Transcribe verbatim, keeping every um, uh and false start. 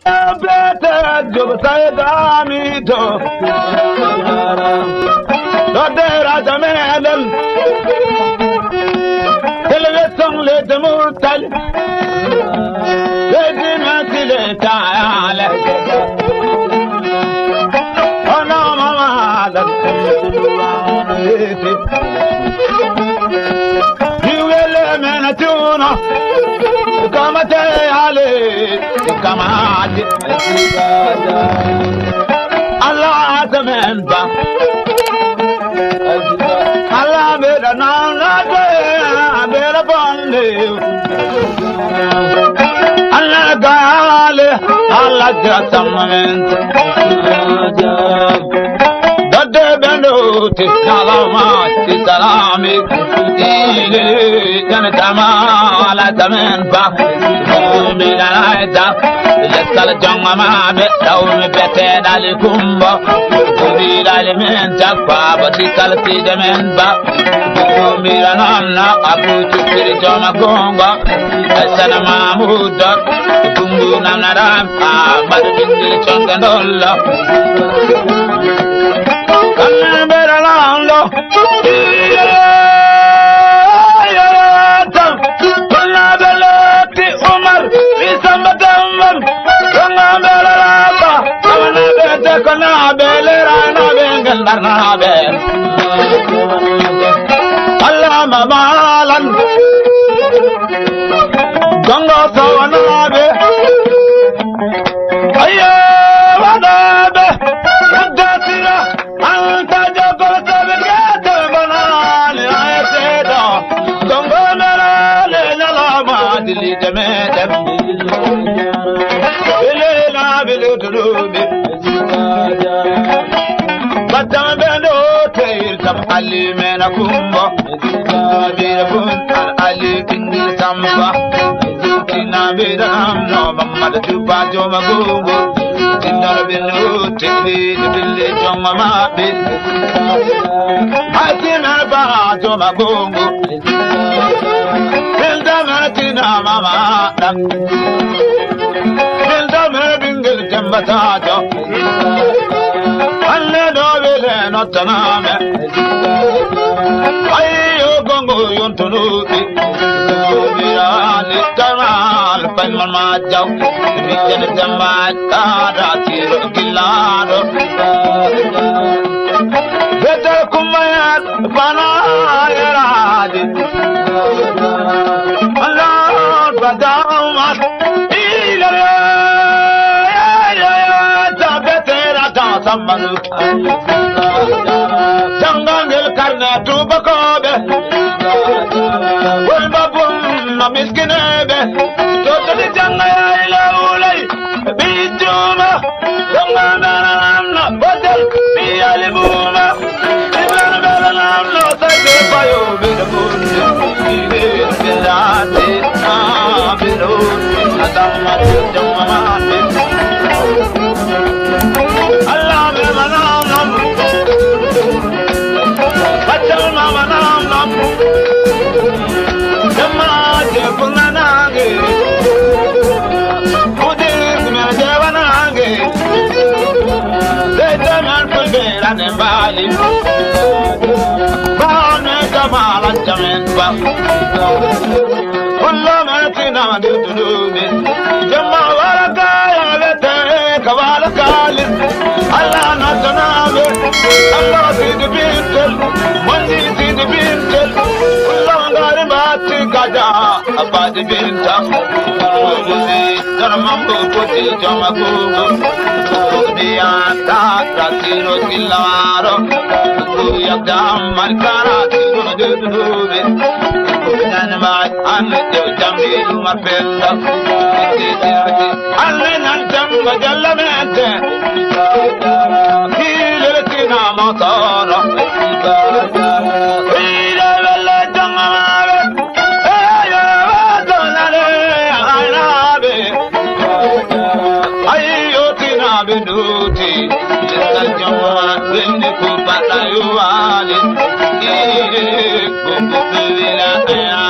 Bete Job Saidami to. Dodde raja meɗen. Telebe song le demurtal. Le dinatile tayale. Ona mama la. Iwele mena tuna. Kamate ale. Kamate. Allah asamen ba. Allah beda na na te beda bande. Allah gale Allah jasamen. Dodde bendo ti salama ti salami. Ile jana tama ala tamen ba. Mumina ita. Leskal jongama be dawmi bete dali kumba. Kuri dali men jakpa ba ti kal ti de men ba. Mumina namna abu tu kiri joma gonga. Asana mamuda. Kumbu namna ram. Amadu bindiri chonga ndolla. Kanna bera lando. Umar, isamba tamban, kanga bela raba, kanga bete kona bele rana bengal darna be. Allah ma balan, gongo sawana be. Aye wada be, yadda sira. Anta jogo tabe gete banani ayetedo. Gongo merale nyalama dili jeme dem. Bele na bele dulumi. Batam bendo teir tam alimena kumbo. Bira bun al ali kindi samba. Kina bira no mamma da juba joma gungu. Tindara binu tikli bili joma mabi. Hatina ba joma gungu. Bilda maratina mama da. Bilda mara bingil jamba tajo. Alle do bile no taname. Ayo gongo yontunu. Birani tamal pan mama jaw. Bijan jamba kada tiro gilado. Betel kumayat bana yaradi. Allah badaumat. Ilare. Tabetera ta samanu. Jangangel karna tubakobe. Wol babum ma miskinebe. Totali janga ya ila ulai. Bijuma. Janga na na na. Botel. Biyali buma. Ibrahim bela nam no. Sai ke payo bela bun. Bela te. Ah, bela. Adam ma jama. Allah me manam nam. Bachal ma manam nam. Jama je kunanange. Mudir me je wanange. Zeta man kulbe rane bali. Ba me kamala jamen ba. Kullama tina dudumi. Jama waraka ya bete kawala kalis. Allah na tanabe. Allah sidi bintel. Mandi sidi bintel. Kullama ngari mati kaja. Abadi binta. Darmambo koti jama kugo. Kodiya ta rasiro kilaro. Kuya dam markara tiro de dube. Kuyan ma an de jambi ma penda. An nan jamba jalla mente. Kile tina masara. Ile belle jangare. Ayo tina be duti. Jama bende ku pata yuwali. Ile ku ku bila ya.